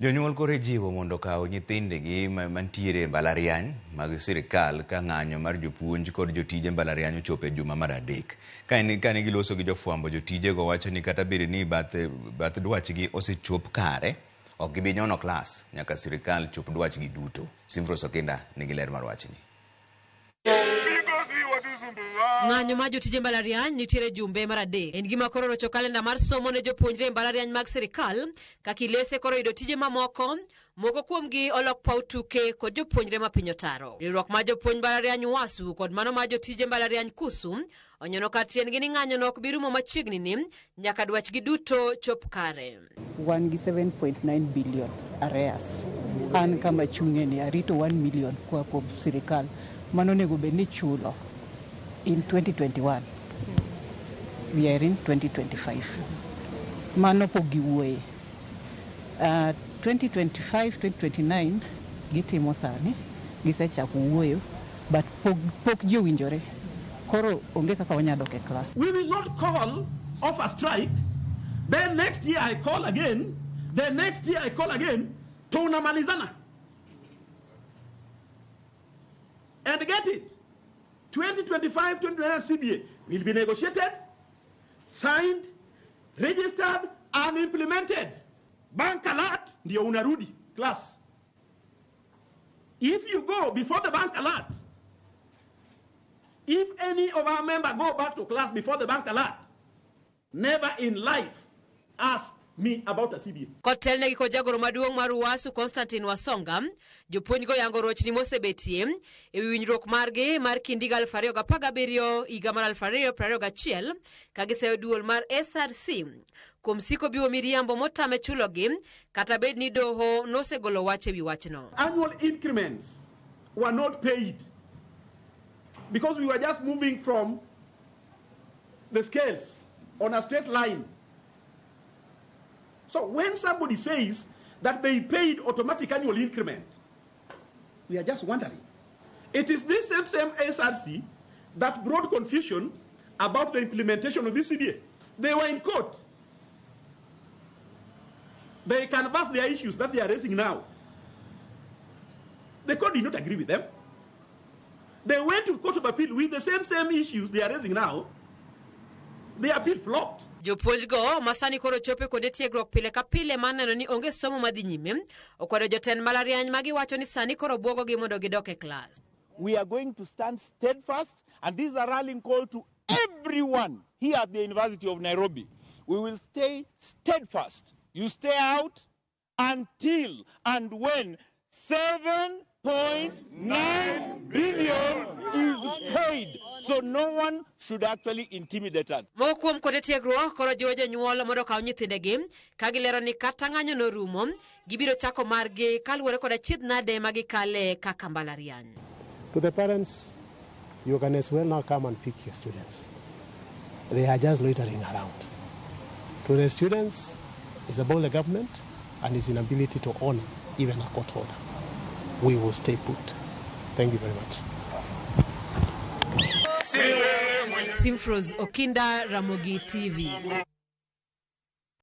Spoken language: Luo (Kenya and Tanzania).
Jonyuol koro ijiwo mondo okaw nyithindgi mantiere e mbalariany mag sirikal ka ng'anyo mar jopuonj kod jotije mbalariany ochopo e juma mar adek. Kane giloso gi jofwambo, jotijego wacho ni kata bed ni bath dwachgi osechop kare, ok gibi nyono klas nyaka sirikal chop dwachgi duto. Simfros Okinda nigi ler mar wachni. Ng'anyo mar jotije mbalariany nitiere jumbe mar adek. En gima koro orocho kalenda mar somo ne jopuonjre e mbalariany mag sirikal ka kilese koro yudo tije mamoko, moko kuomgi olok paw tuke kod jopuonjre ma piny otaro. Riwruok mar jopuonj mbalariany UASU kod mano mar jotije mbalariany KUSU onyono kar tiendgi ni ng'anyono ok bi rumo machiegni ni nyaka dwachgi duto chop kare. Wan gi 7.9 billion arrears. An kama chung'e ni arito 1 million koa kuom sirikal mano onego bed ni ichulo in 2021. We are in 2025. Mano pok giwuoye. 2025, 2029 gitimo sani, gisechako wuoyo but pok ji owinjore. Koro onge kaka wanyalo dok e klas. We will not call off a strike. Then next year I call again. Then next year I call again. Tunamalizana. And get it. 2025-2029 CBA will be negotiated, signed, registered, and implemented. Bank alert, ndio unarudi class. If you go before the bank alert, if any of our members go back to class before the bank alert, never in life ask me about a CBA. Kotelnegi kod jagoro maduong' mar UASU Constantine Wasonga, jopuonjgo yango rochni mosebetie e wi winjruok margi mar kind higa 2017 higa mar 2021 ka giseyo duol mar SRC kuom siko biwo miriambo motame chulogi kata bed ni doho nosegolo wach e wi wachno. Annual increments were not paid because we were just moving from the scales on a straight line. So when somebody says that they paid automatic annual increment, we are just wondering. It is this same SRC that brought confusion about the implementation of this CBA. They were in court. They canvassed their issues that they are raising now. The court did not agree with them. They went to Court of Appeal with the same issues they are raising now. The appeal flopped. Jopuonjgo masani koro chopo kuonde tiegruok pile ka pile mar neno ni onge somo madhi nyime, okwedo jotend mbalariany ma giwacho ni sani koro buogogi mondo gidok e klas. We are going to stand steadfast, and this is a rallying call to everyone here at the University of Nairobi. We will stay steadfast. You stay out until and when 7.9 billion is paid. So no one should actually intimidate us. Moko kuom kuonde tiegruok koro jiwo jonyuol mondo okaw nyithindegi ka gilero ni kata ng'anyo norumo, gibiro chako margi kaluwore kod achiedh nade ma gikale kaka mbalariany. To the parents, you can as well now come and pick your students. They are just loitering around. To the students, it's about the government and its inability to honor even a court order. We will stay put. Thank you very much. Simfros Okinda, Ramogi TV.